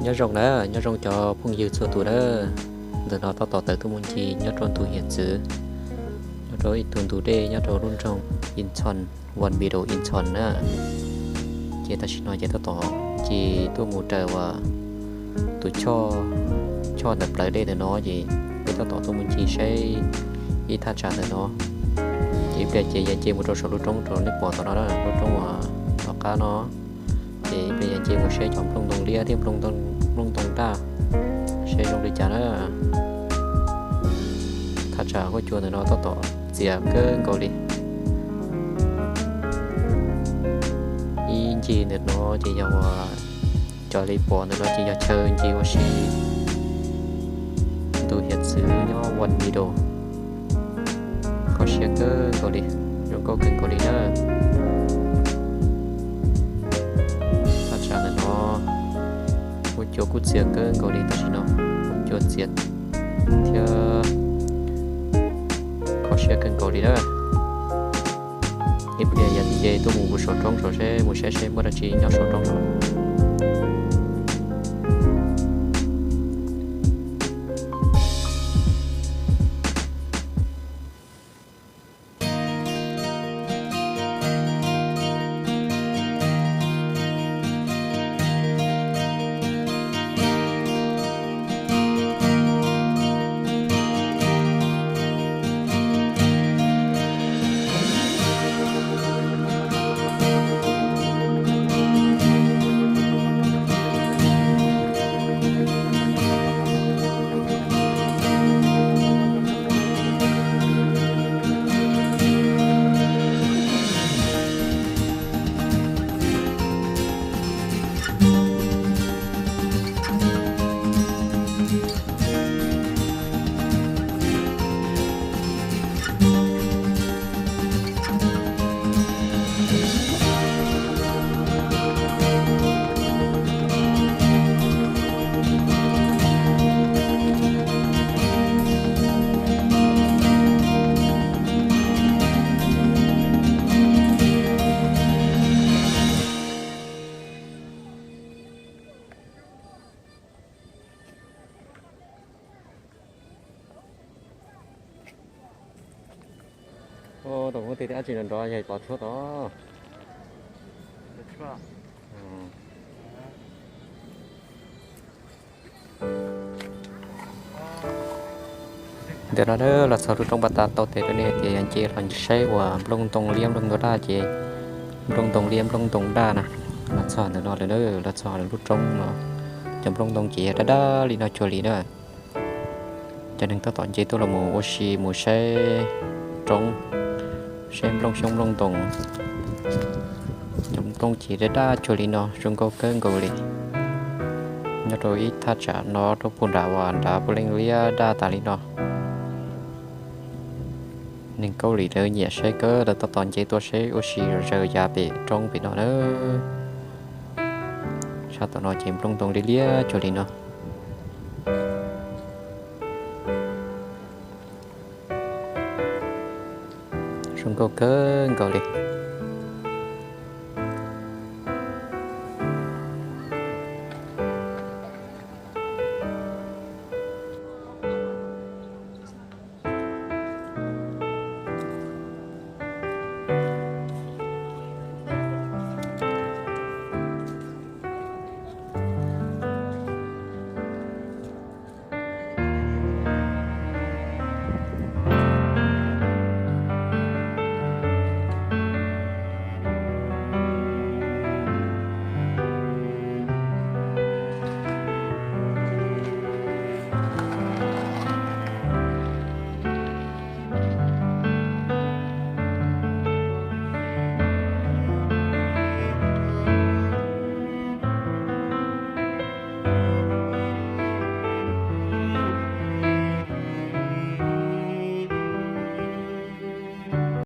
Nyob zoo na, nyob zoo cov phooj ywg txhua tus na. Ntawm no tab tom tawm tuaj mus ncig nyob rau ntu hiav txwv, nyob rau ib tug ntug dej nyob rau lub nroog Incheon, Won Middle Incheon na. Ces tam sim no ces tab tom ncig tuaj mus raws uas tus choj, choj ntawm plawv dej ntawm no ces peb tab tom tuaj mus ncig saib ib thaj tsam ntawm no. Ces ib pliag ces yog nce mus rau saum lub roob rau nej pom tom no, lub roob uas tom qab no. Ces ib pliag yog nce mus saib cov nplooj ntoo liab thiab nplooj ntoo daj, saib zoo li cas na. Thaj tsam huab cua ntawm no tab tom txias kawg nkaus li. Ib ncig ntawm no ces yog uas cov li pom ntawm no ces yog chaw ncig ua si ntu hiav txwv nyob Won Middle. Kho siab kawg nkaus li, zoo nkauj kawg nkaus li na. Thaj tsam ntawm no huab cua kuj txias kawg nkaus li tam sim no, huab cua txias thiab kho siab kawg nkaus li na. Ib pliag yog nce tuaj mus saum roob saum seb mus saib seb muaj dab tsi nyob saum roob saum. Tom ub, tej dab tsi nrov nrov yog pov tshuab tod. Ntawm no los txog lub roob pas tas tau tes rau nej tias yog nce los saib uas nplooj ntoo liab nplooj ntoo daj ces nplooj ntoo liab nplooj ntoo daj na. Los txog ntawm no lawm na, los txog lub roob no, cov nplooj ntoo ces yog daj daj li no cuag li na. Cov neeg tab tom nce tuaj los mus ua si mus saib roob, saib nplooj xyoob nplooj ntoo. Cov nplooj ces daj daj cuag li no zoo nkauj kawg nkaus li. Nyob rau ib thaj tsam no rau puag nram uas nrad puav leej liab daj tas li no. Neeg Kaub Lim lawv nyiam saib kawg, lawv tab tom nce tuaj saib ua si zom zaws yav pem roob pem no na. Sab tom no ces nplooj ntoo liab liab cuag li no. Zoo nkauj kawg nkaus li.